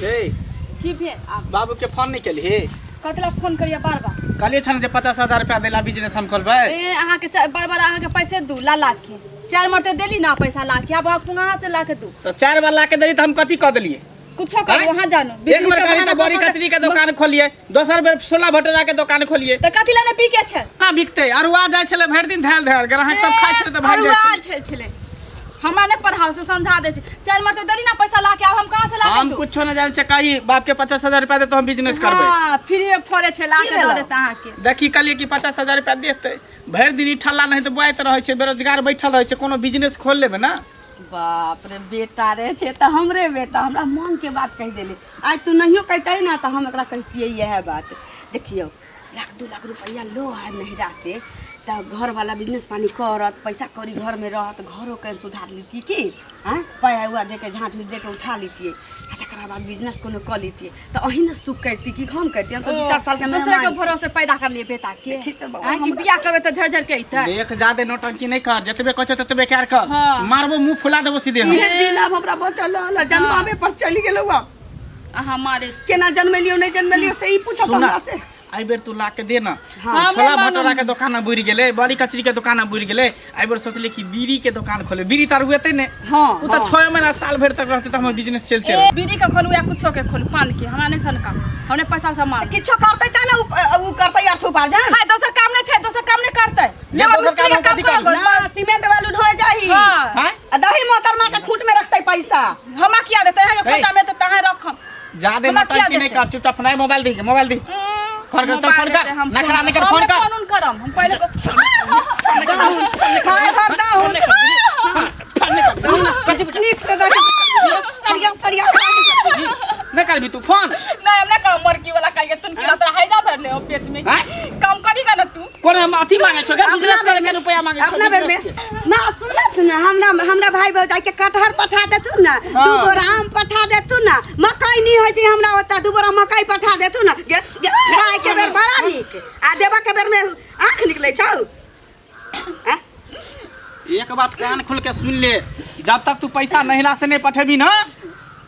ए की भेल आब बाबू के फोन नहीं केलही कतला फोन करिए बार बार कहलिए छन जे 50000 रुपया देला बिजनेस हम खोलबै ए अहाँके बार बार अहाँके पैसे दू ला ला के चारि मरते देली ना पैसा ला के आब अहाँ कहाँ से ला के दू तो चार बार ला के देली त हम कथी कह देलिए कुछो करू आँय? अहाँ जानू एक बिजनेस बेर के कहली बहाना त बड़ी कऽ कऽ- कचरी के दुकान खोलिए दोसर बेर छोला भटूरा के दुकान खोलिए तऽ कथी लए ने पी के छै ना बिकते अरुआ जाइ छलै भरि दिन धैल धैल ग्राहक सब खाइ छलै तऽ भागि जाइ अरुआ छलै छै छलै हमरा नहि पढ़ाओ से समझा दै छै चारि मरते देली ना पैसा ला के आब हम कहाँ से ला के हम दू कुछो न जानै छै कही बाप के 50000 रुपया दे तो हम बिजनेस करबै हाँ फ्री में फड़े छै ला की के दऽ भेलौ? देता अहाँके देखी कहलिए कि 50000 रुपया देतै भरि दिन ई ठल्ला नहीं तऽ बुआइत रहै छै बेरोजगार बैठल रहै छै कोनो बिजनेस खोल लेबै ना बाप रे बेटा रे छै तऽ हमरे बेटा हमरा मनके बात कहि देले आइ तू नहियो कहितही ने तऽ हम एकरा कहितियै इएह बात देखियौ लाख दू लाख रुपैआ लो है नहिरा से तऽ घरवाला बिजनेस पानी करत पैसा कौड़ी घरमे रहत घरो के सुधार लितियै की आँय पाइ उआ दे के झाँट दे के उठा लितियै आ तकरा बाद बिजनेस कोनो कऽ लितियै तऽ अहीं ने सुख करती कि हम करती हम तऽ दू चारि सालके दूसरे के मेहमान छी। भरोसे पैदा कर लिए बेटा के देखी तऽ बौआ आँय कि हमरा- बियाह करबै तऽ झर झर के अइतै देख जादे नौटंकी नहीं कर जतबे कहै छै ततबे कर कर हाँ। मारबो मुंह फुला देबो सीधे हम। इहे दिन आब हमरा बचल रहल जन्माबे पर चलि गेलौ आब अहाँ मारे छी। केना जन्मेलियौ नहि जन्मेलियौ से ई पूछत सुन ना, हमरा से एहि बेर तू ला के दे ना हाँ। छोला हमरा भटोरा के दुकान बुड़ि गेलै बड़ी कचरी के दुकान बुड़ि गेलै एहि बेर सोचली कि बीड़ी के दुकान खोले बीड़ी तार हुएतै ने हाँ, ओ तऽ हाँ। 6 महीना साल भरि तक रहतै तऽ हमर बिजनेस चलते ए रहतै बीड़ी के खोलू या कुछो के खोलू पान के हमरा नहीं सनका हमने पैसा से मांग किछो करतै त ने उ करतै अर्थ उपार्जन हाय दोसर काम नहीं छै दोसर काम नहीं करतै ये लेबर दोसर मिस्त्री काम के काम कथी करऽ करबै? ना सीमेंट बालू ढोए जाही हाँ आँय? आ दही मोतर माँ के खूंट में रखतै पैसा हमरा किया देतै अहाँके हे। खोचा में तऽ तहाँ रखम जादे हमरा नौटंकी किया नहीं देतै? कर चुपचाप फोन मोबाइल दी मोबाइल दी फोन कर चल फोन कर नखरा नहीं कर फोन कर फोन करम हम पहिले खाए भर दाहुन नीक से दही सरिया सरिया नहीं करबी तू फोन नहीं हम ना करम मरकी वाला खाइ के तुन की तोरा हैजा धर ले पेट में आँय? काम करीगा ना तू कोन हम अथी मांगे छो बिजनेस करे के रुपया मांगे छो अपना बेर में ना सुनत ना हमरा हमरा भाई भौजाई के कटहर पठा देतू ना हाँ। दू बोरा आम पठा देतू ना मकई नहीं होइ छै हमरा ओतऽ दू बोरा मकई पठा देतू ना गे गे, खाय के बेर बड़ा नीक आ देबऽ के बेर में आँख निकलै छौ आँय? एक बात कान खोल के सुन ले जब तक तू पैसा नहिरा से नहीं पठेबी ना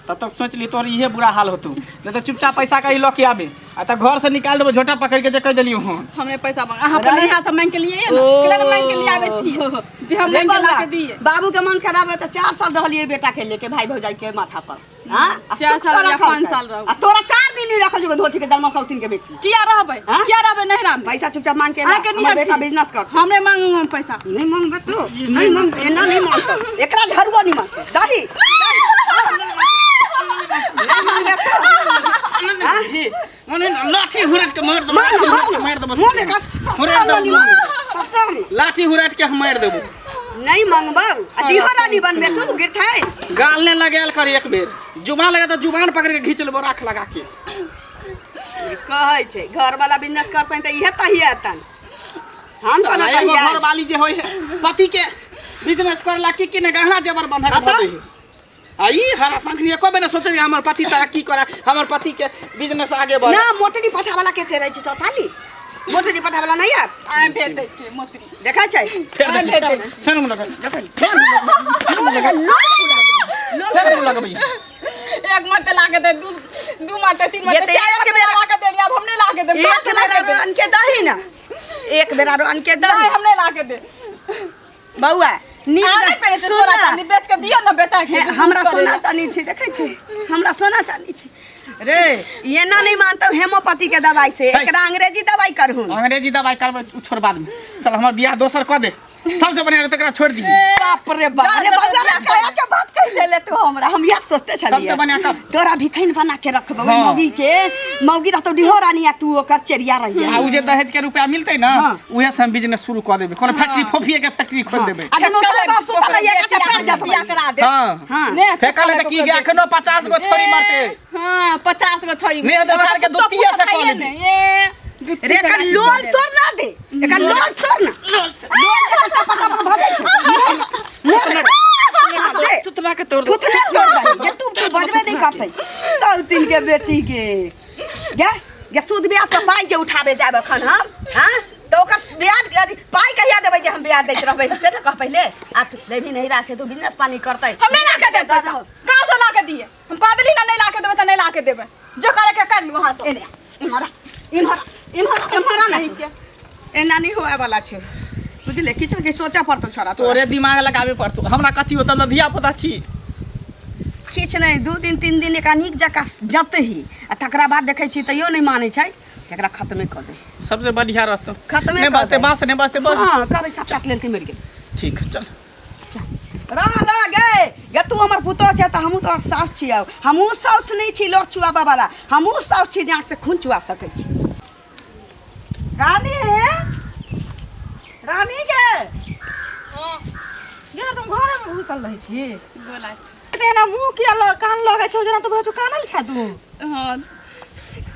तब तक सोच ली तोहर इहे बुरा हाल होतू नहीं तो चुपचाप पैसा कहीं लऽ के आबे आ तऽ घर से निकाल देबो झोटा पकड़ के जे कह देलियो हूँ हमरे पैसा मांग अहाँ अपन यहाँ से मांग के लिए ना केला ने मांग के लिए आबै छियै जे हम रे मांग के ला बौआ, के दिए बाबू के मन खराब है तो चार साल रहलिए बेटा के लेके भाई भौजाई के माथा पर हाँ? आ चार सुख से साल या रखल पाँच छै। साल रहू। आ तोरा चार दिन नहीं रखल जेबे धोती के दरमा सौतीन के बेटी किया रहबै हाँ? किया रहबै नहिरा में पैसा चुपचाप मांग के ला अहाँके हमर निहर बेटा छी बिजनेस कर हमरे मांगू हम पैसा नहीं मांगबे तू नहीं मांग एना नहीं मांगतो एकरा झरुआ नहीं मांगतो दाही नहीं मांगबे तू मने लाठी हुराट के मार देबो मार ना, मार ना। मार देबो मोर एकरा ससुर हुराट नहीं देबो मांगबे ससुर नहीं। लाठी हुराट के हम मार देबो नहीं मांगबो आ दिहो रानी बनबे तू गिरथाई गाल ने लगायल कर एक बेर जुबान लगा तो जुबान पकड़ के घींच लेबो राख लगा के कहै छै घर वाला बिजनेस करतै तऽ इहे तहिया एतन हम कोना एगो तहिया घर वाली जे होय है पति के बिजनेस करला की की ने गहना जेवर बंधक हाँ धऽ तऽ? दै है। आ ई हरा संखनी एको बेर ने सोचे हमर पति तरक्की करे हमर पति के बिजनेस आगे बढ़े ना मोटरी पठा वाला के रहै छै चौथाली मोटरी पठा वाला नहीं यार आइ भेज दै छियै मोतरी देखै छै फेर आइ देखी भेज दै छियै फेर मुँह लगबै मोर एकरा लोल फुला देबै। लोल फेर मुँह लगबै एक मरते ला के दे दू दू मरते तीन मरते ये तऽ चार एक मरते बेर- ला के दे आब हम नहीं ला के दे एक बेर आरो अनके दही ना एक बेर आरो अनके नहीं दही हम नहीं ला के दे बौआ नीक अहाँ नहीं दही- पहिरे छियै सुन सोना ना। चांदी बेच के दिअ ना बेटा के हे, हमरा सोना चानी छै देखै छै हमरा सोना चानी छै रे एना नहीं मानतौ हेमोपैथी के दवाई से हे। एकरा अंग्रेजी दवाई करहु अंग्रेजी दवाई करबै उ छोड़ बाद में चल हमर बियाह दोसर कऽ दे सबसे बढ़िया रहतै एकरा छोड़ दी बाप रे बाप अरे बौआ रे कया के बात कहि देले तू हमरा हम याद सोचते छलियै सबसे बढ़िया कर। तोरा भिखैन बना के रखबौ हाँ। मौगी के मौगी रहतौ डिहो रानी आ तू ओकर चेरिया रहिए आ उ जे दहेज के रुपया मिलतै ना हाँ। उहे से हम बिजनेस शुरू कऽ देबै कोनो फैक्ट्री फोफिए के फैक्ट्री खोल देबै आ दुनू साल बाद सुतल रहिए एकर से पैर जतबै बियाह करा दे हाँ हाँ ने फेकल है तऽ की एखनो 50 गो छोरी मरतै हाँ 50 गो छोरी नहि हेतै साल के दुतिये से कऽ लेबै। ए दुतिये रे से एकर गाछी लोल कऽ देब। तोड़ ना दे एकर लोल तोड़ ना लोल एकर टपा टपा भऽ जाइ छै मोर मोर हाँ, दे थुथना के तोड़ दे थुथने तोड़ दही जे टूप टूप बजबे नहीं करतै सौतीन के बेटी के गे जे सूद ब्याज पर पाइ जे उठाबे जायब एखन हम हाँ तऽ ओकर ब्याज अथी पाइ कहिया देबै जे हम ब्याज दैत रहबै से ने कह पहिले आ तू लेबही नहिरा से तू बिजनेस पानी करतै हम नहीं ला के देब पैसा कहाँ से ला के दिए हम कह देली ना नहीं ला के देबै तऽ नहीं ला के देबै जो करे के कर लू वहाँ से एने इम्हर आ, इम्हर आ, इम्हर आ, इम्हर आ नहीं एना नहीं होए वाला छै बुझले किछु के सोचऽ पड़तौ छोरा तोरा तोरे दिमाग लगाबे पड़तौ हमरा कथी होतौ हम तऽ धिया पुता छी किछु नहि 2 दिन 3 दिन एकरा नीक जकाँ जतही आ तकरा बाद देखै छी तैयो नहि मानै छै तऽ एकरा खत्मे कऽ दे सबसे बढ़िया रहतौ खत्मे नहि कऽ बचतै दे। बाँस नहि बचतै बस हँ कहबै साँप काटि लेलकै मरि गेल ठीक चल रह रह गे गे तू हमर पुतोह छै तऽ हमहूँ तोहर साउस छियौ हमहूँ साउस नहि छी लोर चुआबऽ वाला हमहूँ साउस छी जे आँखिसँ खून चुआ सकै छी रानी रानी के जेना तुम घरे में घुसल रहै छी बोला छी तऽ एना मुँह किया कान लगै छौ जेना तू भैंसु कानल छै तू हाँ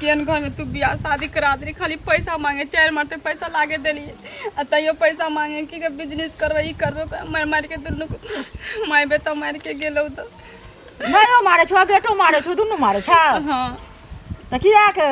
केहन घर में तू बियाह शादी करा देली खाली पैसा मांगे चारि मारते पैसा लागे देलिए आ तैयो पैसा मांगे कि के बिजनेस करबै ई करबै मारि मारि के दुनू को माय बेटा मारि के गेलौ तऽ मायो मारै छौ आ बेटो मारै छौ दुनू मारै छौ हाँ तऽ किया के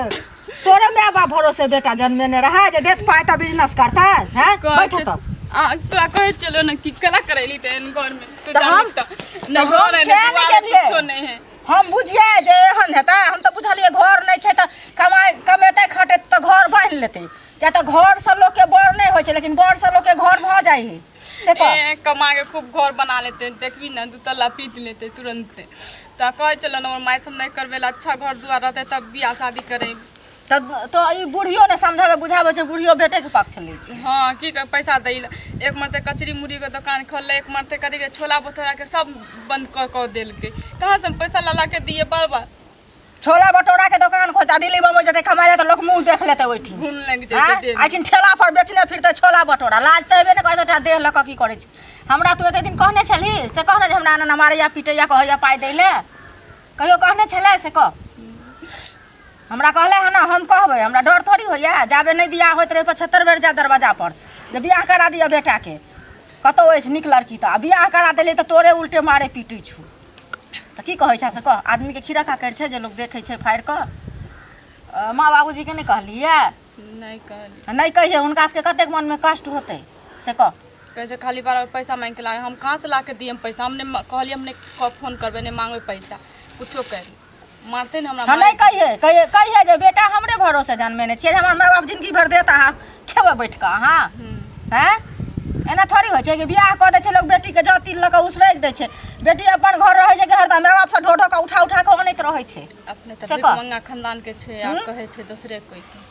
तोरे माय बाप भरोसे बेटा जन्मेने रहै जे देत पाइ तऽ बिजनेस करतै हैं कहै बैठू छै तब आ तोरा कहै चलो ना कि कला करैली तऽ एहन घर में तू तऽ जानी हम- तऽ नहि तऽ हम घर है किया नहि नहि दुआर है गेलियै? कुछो नहि है हम बुझियै जे एहन हेतै हम तऽ बुझलियै घर नहि छै तऽ कमाइ कमेतै खटेतै तऽ घर बान्हि लेतै किया तऽ घरसँ लोकके बर नहि होइ छै लेकिन बरसँ लोकके घर भऽ जाइ हइ से कह ए कमा के खूब घर बना लेते देखबी ना दू तल्ला पीट लेते तुरंते तऽ कहै चलो ना हमर माय सब नहि करबे ला अच्छा घर दुआर रहते तब बियाह शादी करे तऽ तऽ ई बुढ़ियो ने समझाबै बुझाबै छै बुढ़ियो बेटेके पक्ष लै छै हाँ की कर पैसा दै ला एक मरते कचरी मुरही के दुकान खोलले एक मरते कथी के छोला भटूरा के सब बंद कऽ कऽ देलकै कहाँ से हम पैसा ला ला के दिए बार बार छोला भटूरा के दोकान खोलता दिल्ली बम्बई जेतै कमाइ लए तऽ लोक मुँह देख लेतै ओहिठिन घून लागि जेतै देह में। एहिठिन ठेला पर बेचने फिरतै छोला भटूरा लाज तऽ हेबे नहि करतै ओकरा देह लऽ कऽ की करै छै हमरा तू एते दिन कहने छलही से कह ने जे हमरा एना मारैया पीटैया कहैया पाइ दै लए कहियो कहने छलै से कह हमरा कहले हँ ने हम कहबै हमरा डर थोड़ी होइया जाबे नहि बियाह होइत रहै 75 बेर जा दरवाजा पर जे बियाह करा दिअ बेटाके कतहु अछि नीक लड़की तऽ आ बियाह करा देलियै तऽ तोरे उल्टे मारे पीटै छौ तऽ की कहै छै से कह आदमीके खीरा काकरि छै जे लोक देखै छै फाड़ि कऽ माँ बाबूजीके नहि कहलियै नहि कहलियै नहि कहियै हुनका सबके कतेक मनमे कष्ट होतै से कह कहै छै खाली बार बार पैसा मांगि के लागे हम कहाँ से ला के दिए पैसा हम नहि कहलियै हम नहि फोन करबै नहि मांगबै पैसा कुछो कर मारते ने हमरा हम नहि कहियै कहियै कहियै जे बेटा हमरे भरोसे जन्मेने छियै जे हमर माय बाप जिंदगी भरि देत अहाँ खेबै बैठ कऽ अहाँ हैं एना थोड़ी होइ छै कि बियाह कऽ दै छै लोक बेटीके जौ तिल लऽ कऽ उसरगि दै छै बेटी अपन घर रहै छै कि हरदम माय बापसँ ढो ढो कऽ उठा उठा कऽ अनैत रहै छै अपने से तऽ कह। मंगा खानदान के छै आ कहै छै दोसरे कोई के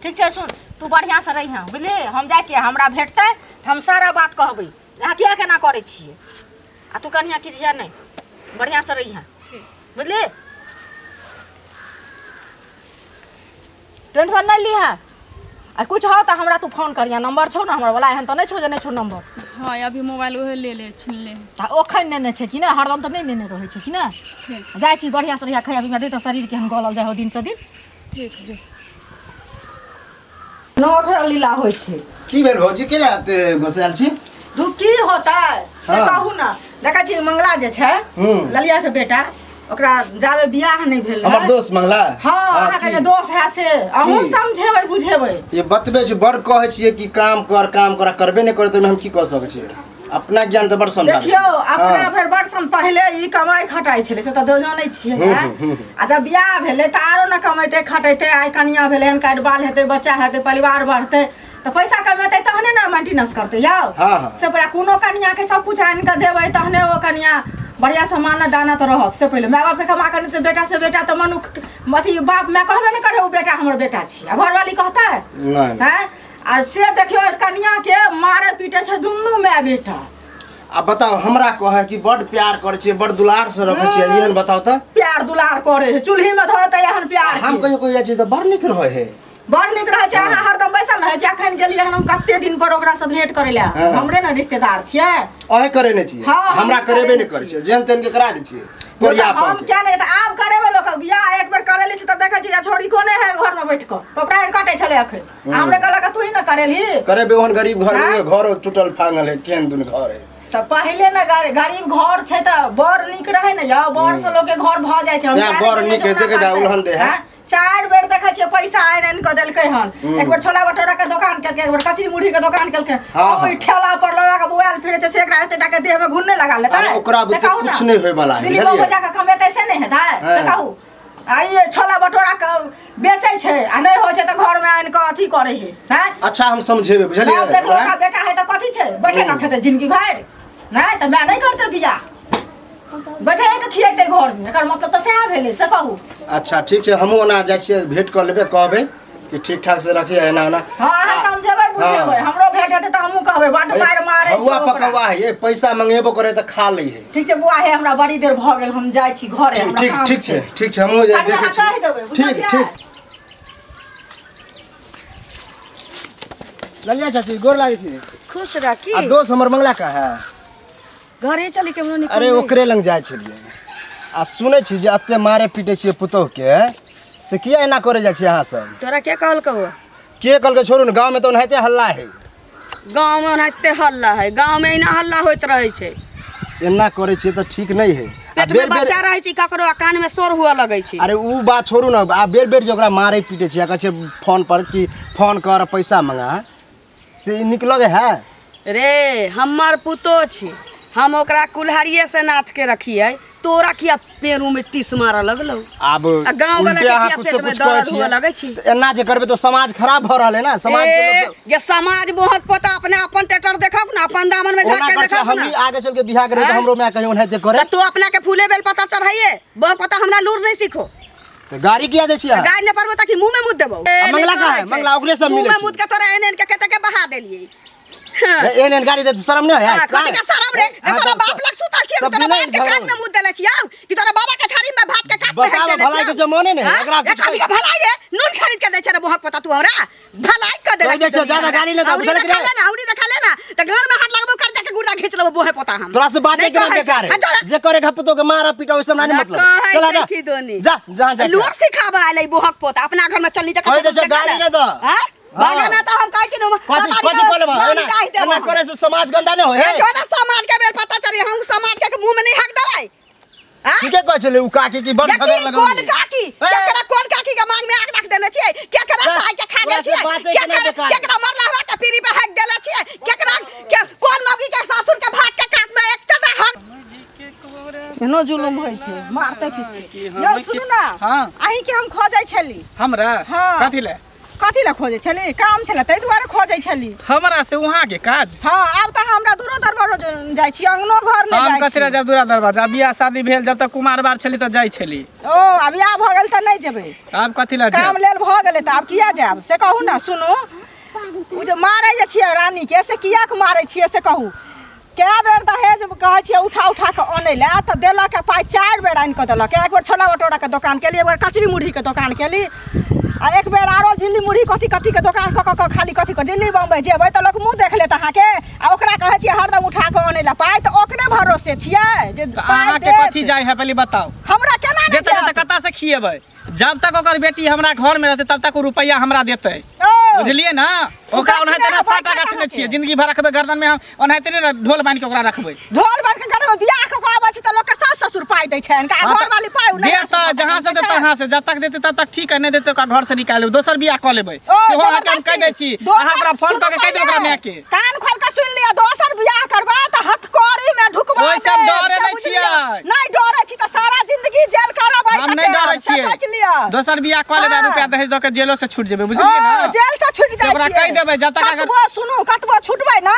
ठीक छै सुन तू बढ़िआँसँ रहिहँ बुझलिही हम जाइ छियै हमरा भेटतै तऽ हम सारा बात कहबै अहाँ किया केना करै छियै आ तू कनिया किजिया नहि बढ़िआँसँ रहिहँ ठीक बुझली टेंशन नहि लिहँ आ कुछ हो तऽ हमरा तू फोन करिहे नंबर छौ ने हमर वाला एहन तऽ नहि छौ जे नहि छौ नंबर हाँ अभी मोबाइल उहे ले ले छीन ले आ ओखन नेने छै कि नहि हरदम तऽ नहि नेने रहै छै कि नहि ठीक जाइ छी बढ़िआँसँ रहिया खैया पीबिया दे तऽ शरीर केहन गलल जाइ हो दिनसँ दिन ठीक जो नौकरा लीला होइ छै की भेल भौजी के एते घुसायल छी दू की होतै से हाँ। कहू ने देखै छी मंगला जे छै हूँ। ललिया के बेटा ओकरा जाबे बियाह नहि भेल हमर रहै। दोस्त मंगला हँ अहाँके की? जे दोस्त है से अहूँ की? समझेबै बुझेबै ये बतबे छी बड़ कहै छियै कि काम कर काम कर आ करबे नहि करे तऽ ओहिमे हम की कऽ सकै छियै अपना ज्ञान तऽ बड़ समझा देखियौ अपना भरि बड़ सम पहिले ई कमाइ खटाइ छलै से तऽ जानै छियै हूँ, आँय? हूँ, हूँ। आ जब बियाह भेलै तऽ आरो ने कमेतै खटेतै आइ कनिया भेलै हन काटि बाल हेतै बच्चा हेतै परिवार बढ़तै तऽ पैसा कमेतै तहने ने मेंटेनेंस करतै यौ हाँ, हाँ। से पहिले कोनो कनियाके सब कुछ आनि कऽ देबै तहने ओ कनिया बढ़िआँ से मानत दानत रहत से पहिले माय बापके कमा कऽ नहि बेटा से बेटा तऽ मनुख अथी बाप माय कहबे नहि करे ओ बेटा हमर बेटा छी आ घरवाली कहतै नहि नहि। आँय? आ से देखियौ कनिया के मारे पीटे छै दुनू माय बेटा आ बताउ हमरा कहै कि बड़ प्यार करै छियै बड़ दुलार से रखै छियै एहन बताउ तऽ प्यार दुलार करे है चूल्ही में धरतै एहन प्यार हम के। कहियो कहियो जाइ छियै तऽ बड़ नीक रहै है बड़ नीक रहै छै अहाँ हरदम बैसल रहै छै अखन गेलियै हन हम कते दिन पर ओकरा से भेंट करै लए हाँ। हमरे ने रिश्तेदार छियै अहें करे नहि छियै हाँ, हम हमरा करेने करेबे नहि करै छियै। छियै जेहन तेहन के करा दै छियै कोरिया हम अपन के क्या नहि तऽ आब करेबै लोक बियाह एक बेर करेली से तऽ देखै छियै जे छोड़ी कोने है घर में बैठ कऽ कपड़ा कटै छलै अखन आ हमरे कहलक तू ही ने करेलही करेबे ओहन गरीब घर हाँ? नहि घर टूटल फांगल है केहन दुन घर है तऽ पहिले ने गरीब घर छै तऽ बड़ नीक रहै ने यौ बड़ से लोक के घर भऽ जाइ छै हम तें किया बड़ नहि नीक गेलियै है, जे देखै ओना उलहन दे है। हैं? चारि बेर देखै छियै पैसा आनि आनि कऽ देलकै हन। एक बेर छोला भटोरा के दोकान केलकै, एक बेर कचरी मुरही के दोकान केलकै। हाँ, ओहि ठेला पर लऽ कऽ बौआयल फिरै छै, से एकरा एते टा के देह में घुन नहि लगा लेतै? अरे ओकरा से बुते कहू ना। कुछ नहि होय वाला है, दिल्ली बुझलियै? बम्बई जाकऽ कमेतै से नहि हेतै? से हाँ। कहू। आ ई छोला भटोरा के बेचै छै आ नहि होइ छै तऽ घर में आनि कऽ अथी करै है, हैं? अच्छा हम समझेबै, बुझलियै? बाप देखलो ओकरा? का बेटा है तऽ कथी छै, बैठे कऽ खेतै जिंदगी भरि? नहि तऽ माय नहि करतै बियाह, बैठे के खिएतै घर में, एकर मतलब तऽ सएह भेलै, से कहू। अच्छा ठीक छै, हमहूँ ओना जाइ छियै, भेंट कऽ लेबै, कहबै कि ठीक ठाक से रखिए एना ओना। हाँ, अहाँ समझेबै बुझेबै, हाँ। हमरो भेंट हेतै तऽ हमहूँ कहबै, बड्ड मारि मारै छै हौआ ओकरा। पकौआ है, ये पैसा मंगेबो करे तऽ खा लै है। ठीक छै बुआ, हे हमरा बड़ी देर भऽ गेल, हम जाइ छी घरे, ठीक हमरा ठीक काम ठीक छै, ठीक छै, हमहूँ कनि देखै अहाँ कहि देबै, छी। ठीक बुझलियै? ठीक। ललिया चाची गोर लागै छी। खुश रह की। आ दोस्त हमर मंगला का है? घरे चली के हमरो अरे ओकरे लग जाइ छलियै आ सुनै छी जे एते मारे पीटे छियै पुतोह के, से किया एना करे जाइ छियै अहाँ सब? तोरा के कहलकौ? के कहलकै छोड़ू ने, गाँव में तऽ ओनाहिते हल्ला है। गाँव में ओनाहिते हल्ला है, गाँव में एना हल्ला होइत रहै छै। एना करै छियै तऽ ठीक नहि है। आ पेट में बेर बेर बच्चा रहै छै ककरो आ कान में शोर हुअ लगै छै। अरे उ बात छोड़ू ने, आ बेर बेर जे ओकरा मारे पीटे छियै, कहै छियै फोन पर कि फोन कर पैसा मंगा, से ई नीक लगे है? रे हमर पुतोह छी, हम ओकरा कुल्हाड़िए से नाथ के रखियै, तोरा किया पेरू में टीस मारऽ लगलौ? आब आ गाँव वाला उल्टे के अहाँ किया कुछ से पेट में कुछ कहै दर्द हुअ छियै। लगै छी? तऽ एना जे करबै तऽ समाज खराब भऽ रहल है ना, समाज के ए, लोक सब- ये समाज बहुत पता, अपने अपन टेटर देखब ना, अपन दामन में ओना झाँक के करै छै, देखब ना। हमही आगे चल के बियाह करबै तऽ हैं? हमरो माय कहियो ओनाहिते करे। तऽ तू अपना के फूले बेल पता चढ़ाइए, बहुत पता हमरा लूर नहीं सीखो। तऽ गाड़ी किया दै छियै अहाँ? गाड़ी नहीं पड़बो ताकि मुंह में मुद देबो। आ मंगला कहाँ है? मंगला ओकरे से मुंह मिलै में छै। मुद के तोरा एहन एहन के कते के बहा देलियै। एहन एहन गाड़ी दे शरम नहीं है? हाँ, कथी के शरम रे? रे तोरा बाप लग सुतल छियै, सब तोरा बिना बाप के झगड़ा कान में मुँह देले छियौ कि तोरा बाबा के थारी में भात के काट पे बताबऽ, देले भलाई छियौ? के जमाने नहि है, हाँ? एकरा ए, कुछ कथी के भलाई रे? नून खरीद के दै छै रे बहुत पता तू हमरा भलाई क देले कहि दै छियौ, ज्यादा गाली नहि दऽ, औरी बुझलक देखा रे? ले ना, औरी देखा ले ना, त घर में हाथ लगबो कर्जा के गुर्दा घींच लेबो बोहे पोता हम। तोरा से बात नहीं नहीं करना कहै बेकार छै। है। हाँ, जा। जे करे घपतो के मारा पीटा ओइ से हमरा नहीं ना मतलब। कहै चल छै जा। की दोनी। जा जहाँ जा। लूर सिखाबऽ आएल बोहक पोता, अपना घर में चलनी जा। कहि दै छियौ, गाली नहि दऽ। हाँ? हाँ। भागा ना तो हम कहै छी ने, कथी कथी कहले बा? एना एना करे से समाज गंदा नहीं होय है। जो ना समाज के बेल पता चली, हम समाज के मुंह में नहीं हक देबै। हाँ? ठीके कहै छलै उ काकी की बड़ देखी, झगड़ लगल। कोन काकी? केकरा कोन काकी के मांग में आग रख देने छियै? केकरा ए, साय के खा गेल तोरा से छियै? बाते केना केकरा बेकार है? केकरा मरला हवा के पीरी पे हक देले छियै? केकरा के कोन मौगी के सासुर के भात के काट में एक चटा हक? एहनो जुलुम होइ छै, मारतै कि पीटतै। हम यौ के- सुनू ना, हाँ। अहीं के हम खोजै छली। हमरा? हाँ। कथी ले? कथी लए खोजै छली? काम छलै ताहि दुआरे खोजै छली। हमरा से वहाँ के काज? हाँ, आब तऽ हमरा दूरो दरबारो जाइ छी, अंगनो घर नहि हम जाइ कथी छी। जब दूरा दरवाजा बियाह शादी भेल, जब तक कुमार बार छली तऽ जाइ छली। ओ आब बियाह भऽ गेल तऽ नहि जेबै? आब कथी लए काम जायब? लेल भऽ गेलै तऽ आब किया जायब से कहू ने। सुनू, ओ जे मारै जे छियै रानीके, से कियाक मारै छियै से कहू? कए बेर दहेज कहै छियै उठा उठा कऽ अनै लए तऽ देलक पाइ, 4 बेर आनि कऽ देलक। एक बेर छोला भटोराके दोकान केली, एक बेर कचरी मुरहीके दोकान केली आ एक बेर आरो झिल्ली मुरही कथी कथीके दोकान कऽ कऽ कऽ खाली कथी कऽ दिल्ली बम्बई जेबै तऽ लोक मुँह देख लेत अहाँके। आ ओकरा कहै छियै हरदम उठा कऽ अनै लए पाइ, तऽ ओकरे भरोसे छियै जे तऽ पाइ अहाँके देत। कथी जाइ है पहिले बताउ। हमरा केना नहि देतै तऽ जायत? कतऽ से खिएबै? जब तक ओकर बेटी हमरा घर में रहतै तब तक ओ रुपैआ हमरा देतै, ओ, बुझलियै ना? ओकरा गाछी ओनाहिते मे ना साटा बैठल गाछी ने अहाँके। छियै, जिंदगी भर रखबै गर्दन में हम, ओनाहिते ने ढोल बान्हि के ओकरा रखबै। ढोल बान्हि के गर्दन में बियाह कऽ कऽ आबै छै तऽ लोकके सास ससुर पाइ दै छनि, हाँ घर वाली पाइ नहि देतै, जहाँ से देतै तहाँ से, जब तक देतै तब तक ठीक है, नहीं देतै ओकरा घर से निकालि लेबै, दोसर बियाह कऽ लेबै। ओ, सेहो अहाँके हम कहि दै छी। दोसर- अहाँ ओकरा फोन कऽ के कहि देबै ओकरा सुनू माय के। कान खोल के सुनि लिअ, दोसर बियाह करबै तऽ हथकड़ी में ढुकबा ओहि सब देब, डरे से नहि बुझि लिअ। छियै। नहि डरे छी तऽ सारा जिंदगी जेल करबै। हम नहि डरै से छियै। सोचि लिअ। दोसर बियाह कऽ लेबै, हाँ। रुपया दहेज दऽ के जेलो से छूट जेबै, बुझलियै ना? ओ, जेल से छूटि से जाइ ओकरा छियै। कहि देबै, जब तक अगर- कतबो सुनू, कतबो छुटबै ना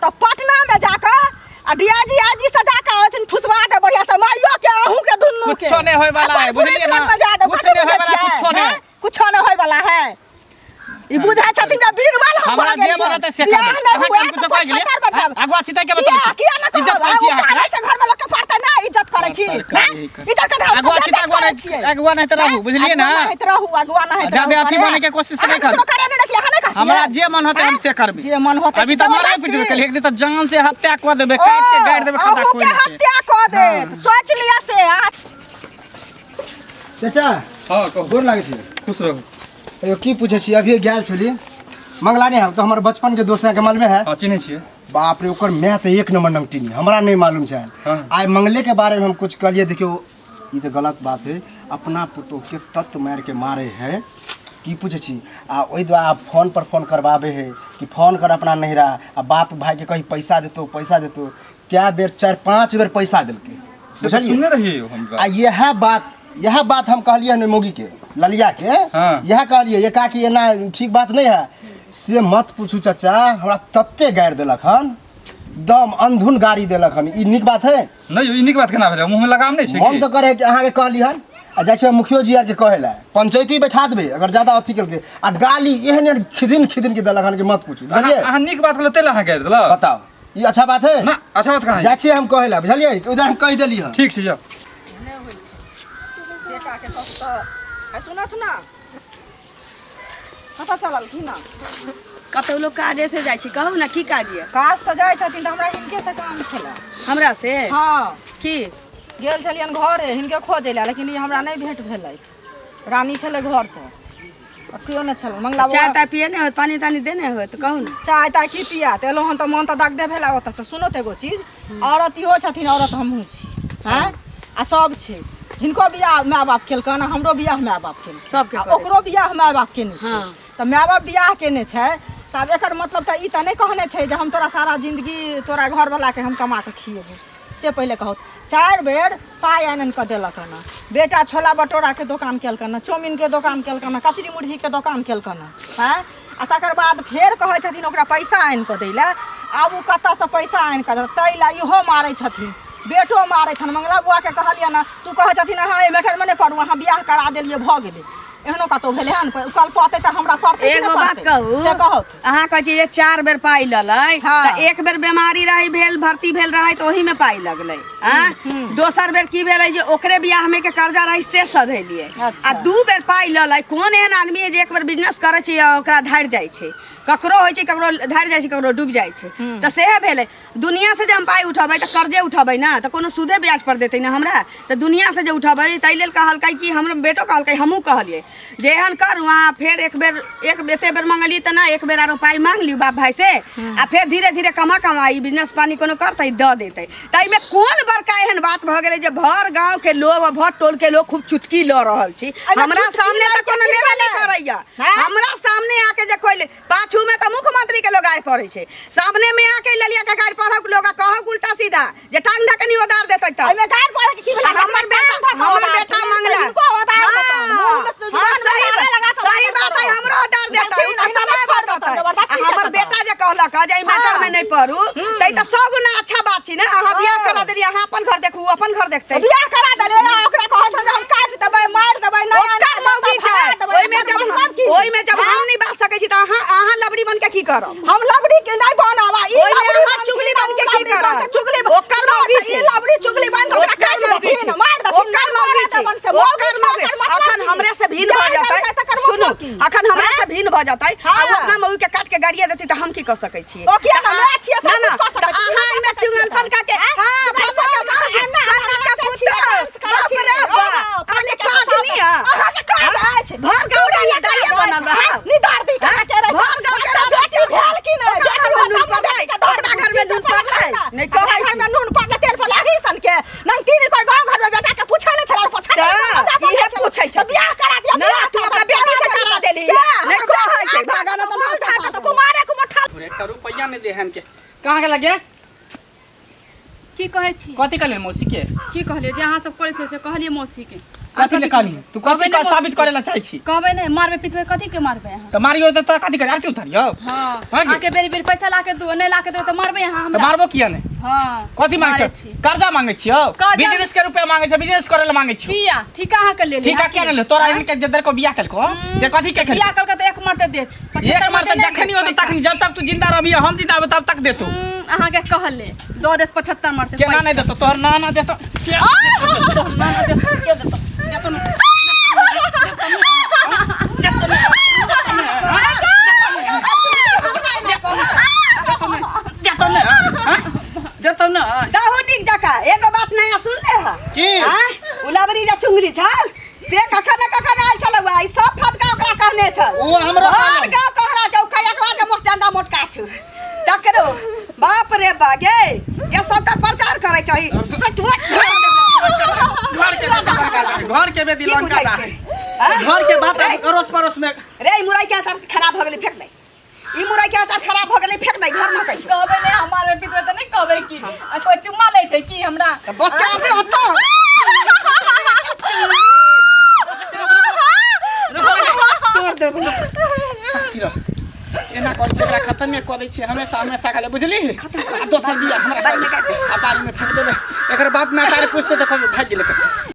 तऽ पटना में जाकऽ आ डीआईजी आईजी से जाकऽ अथिन ठुसवा दे बढ़िया से माइयो के अहूँ के दुनू के। कुछो नहि होय वाला है, अपन पुलिस बुझलियै ना? लगमे जा देब, कुछ कथी नहि होय बुझै वाला, छियै? कुछो नहि। हैं? कुछो नहि होय वाला है। ई बुझै छथिन जे बीरबल हम हमरा भऽ जे गेलियै। मन हेतै से बियाह करबै। नहि अहाँके हुए हम कुछो तऽ कहै गेलियै? 75 बेर जायब। अगुआ छी तैं के बतबै किया छी? किया नहि इज्जत कहब? करै छी ओ अहाँके? कानै छै घरमे लोकके पड़तै नहि, इज्जत करै छी। तरकारी हैं? कर। इज्जत करै अगुआ छी तऽ बेइज्जत अगुआ करै नहि- छियै। अगुआ नहि तऽ रहू, बुझलियै ना? अगुआ नहि तऽ रहू, अगुआ नहि तऽ जादे रहू, अथी अरे। बने के कोशिश नहि अहाँ करू। ककरो करे नहि रखियै, अहाँ नहि कहतियै? हमरा जे मन होतै हम से करबै। जे मन होतै अभी से तऽ मारबे जबरदस्ती। पीटबे केलियै, एक दिन तऽ जान से हत्या कऽ देबै, काटि के गाड़ि देबै खद्दा अहूँ खोलि के के। हत्या कऽ देत, सोचि लिअ से। अहाँ चाचा। हाँ कहू। गोर लागै छी। खुश रहू। अयो की पूछै छी, अभिये गेल छली मंगला नहीं है तो हमारे बचपन के दोस्त के मालूम है? हाँ चिन्है छियै। बाप रे, ओकर माय तऽ एक नंबर नमटीनी, हमरा नहीं मालूम छै। हाँ। आइ मंगले के बारे में हम कुछ कहलिए, देखियो ई तऽ गलत बात है अपना पुतोहके तत्व मारिके मारे है की पूछै छी आ ओहि दुआरे आब फोन पर फोन करबाबै है कि फोन कर अपना नैहरा आ बाप भाईके कही पैसा देतो पैसा देतो कए बेर चारि पाँच बेर पैसा देलकै से तऽ बुझलियै सुनने रहियै यौ हम आ इएह बात इएह बात हम कहलियै हन मौगी के ललिया के हाँ। इएह कहलियै ये काकी एना ठीक बात नहीं है से मत पूछू चाचा हमरा तते गारि देलक हन दम अंधुन गाड़ी देलक हन ई नीक बात है नहि यौ ई नीक बात केना भेलै मुँहमे लगाम नहि छै मन की? तऽ करे कि अहाँके कहली हन आ जाइ छियै मुखियो जी आरके कहै लए पंचायती बैठा देबै अगर ज्यादा अथी केलकै आ गाली एहन एहन खिदिन खिदिन के देलक हन कि मत पूछू अहाँ बुझलियै अहाँ नीक बात कहलहुँ ताहि लए अहाँ गारि देलक बताउ ई अच्छा बात है ना अच्छा बात कहाँ जाइ छियै हम कहै लए बुझलियै उधर हम कहि देली हन ठीक छै जाउ बेटाके कहू तऽ सुनत ना कतऽ चललखिन हँ कतौ लोक काजे से जाइ छै कहू ने की काज यऽ काजसँ जाइ छथिन तऽ हमरा हिनकेसँ काम छलै हमरा से हँ की गेल छलियनि घरे हिनके खोजै लए लेकिन ई हमरा नहि भेंट भेलै रानी छलै घर पर आओर केओ नहि छलै मंगला चाय बौआ ताय पिए नहि होत पानी तानी देने होत कहू ने चाय ताय की पिया तऽ एलहुँ हन तऽ मन तऽ दगदे भेला ओतऽसँ सुनो तऽ एगो चीज औरत इहो छथिन औरत हमहूँ छी हँ आ सब छै हिनको बियाह माय बाप केलकनि आ हमरो बियाह माय बाप केलकै सबके आ करै ओकरो बियाह माय बाप केने छै हँ। तऽ माय बाप बियाह केने छै तऽ आब एकर मतलब तऽ ई तऽ नहि कहने छै जे हम तोरा सारा जिंदगी तोरा घरवलाके हम कमा कऽ खिएबौ से पहिले कहू चारि बेर पाइ आनि आनि कऽ देलक हन बेटा छोला भटोराके दोकान केलकनि हँ चाउमिनके दोकान केलकनि हँ कचरी मुरहीके दोकान केलकनि हँ आँय आ तकर बाद फेर कहै छथिन ओकरा पैसा आनि कऽ दै लए आब ओ कतऽसँ पैसा आनि कऽ देत ताहि लए इहो मारै छथिन बेटो मारै छनि मंगला बौआके कहलियनि हँ तू कहै छथिन अहाँ एहि मैटरमे नहि पड़ू अहाँ बियाह करा देलियै भऽ गेलै एहनो कतौ भेलै हन कल पतै तऽ हमरा पड़तै कि एगो नहि बात पड़तै? कहू से कहत अहाँ कहै छी जे चारि बेर पाइ लेलै हाँ। तऽ एक बेर बीमारी रहै भेल भर्ती भेल रहै तऽ ओहीमे पाइ लगलै आँ दोसर बेर की भेलै जे ओकरे बियाहमे के कर्जा रहै से सधेलियै अच्छा। आ दू बेर पाइ लेलै कोन एहन आदमी है जे एक बेर बिजनेस करै छै आ ओकरा धारि जाइ छै ककरो होइ छै ककरो धारि जाइ छै ककरो डूबि जाइ छै तऽ सएह भेलै दुनिया से जे हम पाइ उठेबै तऽ कर्जे उठेबै ने तऽ कोनो सूदे ब्याज पर देतै ने हमरा तऽ दुनिया से जे उठेबै ताहि लेल कहलकै कि हमरो बेटो कहलकै हमहूँ कहलियै जे एहन करू अहाँ फेर एक बेर एक एते बेर मंगलियै तऽ नहि एक बेर आरो पाइ मांग लियौ बाप भाय से आ फेर धीरे धीरे कमा कमा ई बिजनेस पानी कोनो करतै दऽ देतै ताहिमे कोन बड़का एहन बात भऽ गेलै जे भर गाँव के लोग आ भर टोल के लोग खूब चुटकी लऽ रहल छी हमरा सामने तऽ कोनो लेबे नहि करैया हमरा सामने आके जे कोइ पाछू में तऽ मुख्यमंत्री के लोग गारि पढ़ै छै सामने में आके ललिया के गारि पढ़क लोग आ कहक उल्टा सीधा जे टांग धकनी ओदार देतै तऽ एहिमे गारि पढ़े के की भेलै आ हमर बेटा हमर बेटा मंगला हिनको ओदार देतनि। मुँह में हाँ, सुजुगान हाँ, में सही गारे लगा बात सब सही बात है हमरो ओदार देतै उ तऽ समय बततै जबरदस्ती आ हमर चलतै। बेटा जे कहलक हँ जे एहि मैटर में नहि पढ़ू तै तऽ सौ गुना अच्छा बात छी ने अहाँ बियाह करा देलियै अहाँ अपन घर देखू उ अपन घर देखतै बियाह करा देले ना ओकरा कहै छन जे हम काटि देबै मारि देबै नहि ओकर मौगी छै ओहिमे जब ओहिमे जब हम नहि बाज सकै छी तऽ अहाँ अहाँ लबड़ी बन के की करब हम लबड़ी के नहि बनब आ ई ओहिमे लबड़ी अहाँ बनथिन, चुगली बन के ओ की लबड़ी करब? बन के चुगली ओकर मौगी ई छै। लबड़ी चुगली बन के ओकरा ओकर काटि मौगी देथिन छै मारि देथिन ओकर मौगी छै ओकर मौगी अखन हमरे से भिन्न भऽ जेतै सुनू अखन हमरे से भिन्न भऽ जेतै आ ओ अपना मौगी के काट के गाड़िया देतै तऽ हम की कऽ सकै छियै ओ किया ना मैं छियै, सब ना, ना, कुछ कऽ सकै तऽ छियै, अहाँ एहिमे चुंगलपन कऽ के हां फल्ला के मौगी फल्ला के पुतोह बाप रे बाप अहाँके काज नहि यऽ अहाँके काज अछि भर गाँव के दाइये बनल रहब निदार दी कहाँ के रहै भर गाँव के बेटी भेल की नहि ओकरा बेटी घरमे होत नून तऽ पड़लै ओकरा घरमे नून पड़लै नहि कहै घर छी में नून पड़लै तेल पड़लै अही सन के नमकीन कोई गाँव घर में बेटा के पूछै नहि छलै पूछै तऽ इहे पूछै छै बियाह करा दिया ना तू अपना बेटी से करा देली नहि कहै छै भागा न तऽ तऽ तऽ कुमारे कुमठा एकटा रुपैआ नहि दे हन के कहाँ गेल गे की कहै छी कथी कहलियै मौसी के की कहलियै जे अहाँ सब करै छियै से कहलियै मौसी के कथी ले कहली तू कथी कहबै नहि साबित करे ला चाहै छी कहबै नहि मारबै पिटबै कथी के मारबै अहाँ तऽ मारियो तऽ तोरा कथी करे आरती उतारियो हँ हाँ गे। अहाँके बेरी बेरी पैसा ला के दू नहि ला के देबै तऽ मारबै अहाँ तऽ हमरा मारबो किया नहि हँ कथी मांगे मारै छौ छी। कर्जा मांगे छियौ कर्जा- बिजनेस के रुपया मांगे छौ बिजनेस करे ला मांगे छियौ किया ठीका अहाँके ले ठीका किया नहि ले तोरा एहन के जदर को बियाह केलको से कथी के बियाह खेलको कलका तऽ एक मरते देत एक मरते जखनी होतो तखनी जब तक तू जिंदा रहबी हम जिंदा रहबे तब तक देतो अहाँके कहले दऽ देत 75 मरते केना नहि देतो तोहर नाना जैसा से तोहर नाना जैसा से देतो देतो ना देतो ना देतो ना रहू नीक जकाँ एगो बात नया सुन ले हा की? आँय? उ लबरी जे चुंगली छल से कखन ने कखन आयल छल उआ ई सब फदका ओकरा कहने छल ओ हमरो भर कहने। गाँव कहरा छौ खैया जे मोट डंडा मोटका छु तकरो बाप रे बा गे ये सब तऽ प्रचार करै छही सटुआ घर के घर के बेदी की लंका बुझाइ बा छै आँय? घर के बात रे, अड़ोस पड़ोस में रे ई मुरई के अचार खराब भऽ गेलै फेंक दे ई मुरई के अचार खराब भऽ गेलै फेंक दे घर में कहै छै कहबै नहि हमार बेटी तऽ नहि कहबै की आ कोइ चुम्मा लै छै की हमरा बच्चा बे ओतऽ तोड़ देबो साथी रह एना करै छै एकरा खतमे कऽ दै छियै हमेशा हमेशा खाली बुझली आ दोसर बिया हमरा बाड़ी में काटि दे। आ बाड़ी में फेंक देबै एकर बाप माय तारे पूछते तऽ कहबै भागि गेलै कतऽ।